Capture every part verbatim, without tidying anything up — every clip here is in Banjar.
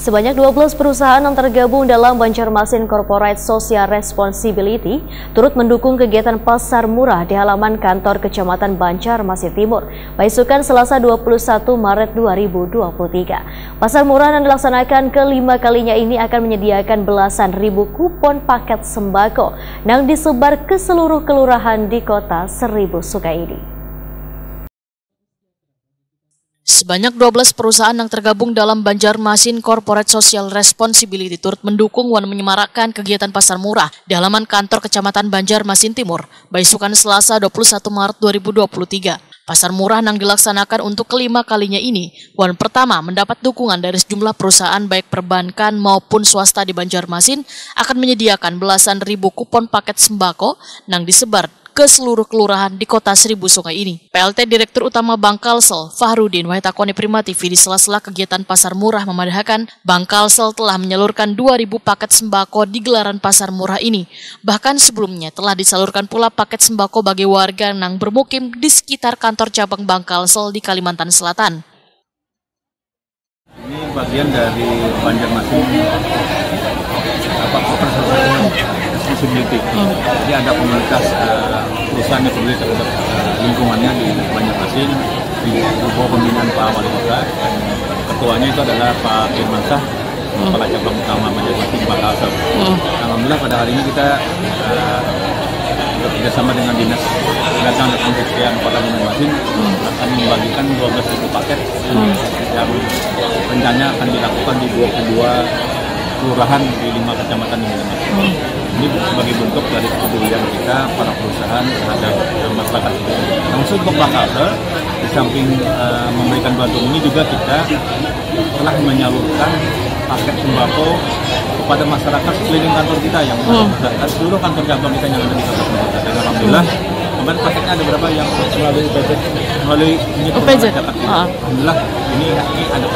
Sebanyak dua belas perusahaan yang tergabung dalam Banjarmasin Corporate Social Responsibility turut mendukung kegiatan pasar murah di halaman kantor Kecamatan Banjarmasin Timur, baisukan Selasa dua puluh satu Maret dua ribu dua puluh tiga. Pasar murah yang dilaksanakan kelima kalinya ini akan menyediakan belasan ribu kupon paket sembako yang disebar ke seluruh kelurahan di Kota Seribu Sungai ini. Sebanyak dua belas perusahaan yang tergabung dalam Banjarmasin Corporate Social Responsibility turut mendukung wan menyemarakkan kegiatan pasar murah di halaman kantor Kecamatan Banjarmasin Timur, baisukan Selasa dua puluh satu Maret dua ribu dua puluh tiga. Pasar murah yang dilaksanakan untuk kelima kalinya ini, wan pertama mendapat dukungan dari sejumlah perusahaan baik perbankan maupun swasta di Banjarmasin akan menyediakan belasan ribu kupon paket sembako yang disebar ke seluruh kelurahan di Kota Seribu Sungai ini. P L T Direktur Utama Bank Kalsel, Fahrudin, wahai takoni Prima T V di sela-sela kegiatan pasar murah memadahakan, Bank Kalsel telah menyalurkan dua ribu paket sembako di gelaran pasar murah ini. Bahkan sebelumnya telah disalurkan pula paket sembako bagi warga yang bermukim di sekitar kantor cabang Bank Kalsel di Kalimantan Selatan. Ini bagian dari Banjarmasin apa, apa, responsibility. Jadi ada komunitas, eh, perusahaan yang peduli terhadap, eh, lingkungannya di Banjarmasin, di bawah pembinaan Pak Wali Kota. Ketuanya itu adalah Pak Firmansyah, kepala cabang utama Banjarmasin, Pak Kalsel. Alhamdulillah pada hari ini kita, eh, bekerja sama dengan Dinas Dagang dan Perindustrian Kota Banjarmasin akan membagikan dua belas ribu paket yang rencananya akan dilakukan di dua puluh dua kelurahan di lima kecamatan di Banjarmasin. Ini sebagai bentuk dari kepedulian kita para perusahaan terhadap, eh, masyarakat. Nah, khusus untuk Pak Kalsel, di samping, eh, memberikan bantuan ini juga kita telah menyalurkan paket sembako kepada masyarakat sekeliling kantor kita yang ada seluruh kantor cabang kita yang ada di Kota Sumbawa. Dan alhamdulillah, kemarin paketnya ada berapa yang melalui P P, melalui ini, P P Z. Alhamdulillah, ini, ini ada.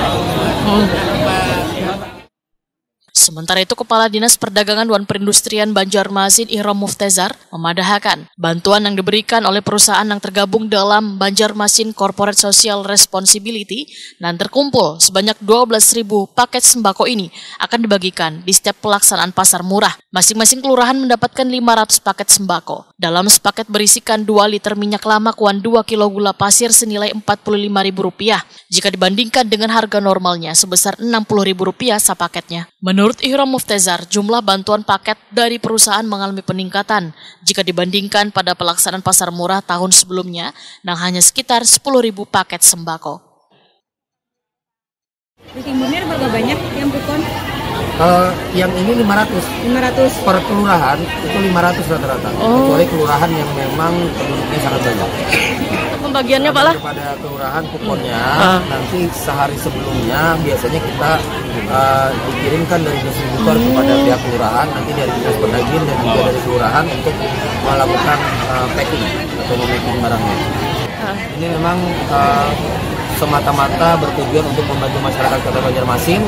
Sementara itu, Kepala Dinas Perdagangan wan Perindustrian Banjarmasin, Ihram Muftezar, memadahakan bantuan yang diberikan oleh perusahaan yang tergabung dalam Banjarmasin Corporate Social Responsibility dan terkumpul sebanyak dua belas ribu paket sembako ini akan dibagikan di setiap pelaksanaan pasar murah. Masing-masing kelurahan mendapatkan lima ratus paket sembako. Dalam sepaket berisikan dua liter minyak lamak wan dua kilo gula pasir senilai empat puluh lima ribu rupiah jika dibandingkan dengan harga normalnya sebesar enam puluh ribu rupiah sapaketnya. Menurut Ihram Muftezar, jumlah bantuan paket dari perusahaan mengalami peningkatan jika dibandingkan pada pelaksanaan pasar murah tahun sebelumnya, yang hanya sekitar sepuluh ribu paket sembako. Di timurnya ada berapa banyak yang kupon? Kalau yang ini lima ratus. Lima ratus. Per kelurahan itu lima ratus rata-rata. Oh. Kecuali kelurahan yang memang penduduknya sangat banyak. Pembagiannya, Pak, lah? Pada kelurahan kuponnya, nanti sehari sebelumnya biasanya kita, eh, dikirimkan dari distributor kepada pihak kelurahan, nanti dari dinas perdagangan dan juga dari kelurahan untuk melakukan, eh, packing atau memacking barangnya. Ini memang, eh, semata-mata bertujuan untuk membantu masyarakat Kota Banjarmasin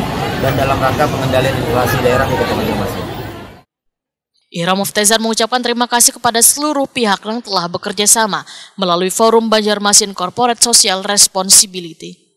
dan dalam rangka pengendalian inflasi daerah di Kota Banjarmasin. Ihram Muftezar mengucapkan terima kasih kepada seluruh pihak yang telah bekerja sama melalui Forum Banjarmasin Corporate Social Responsibility.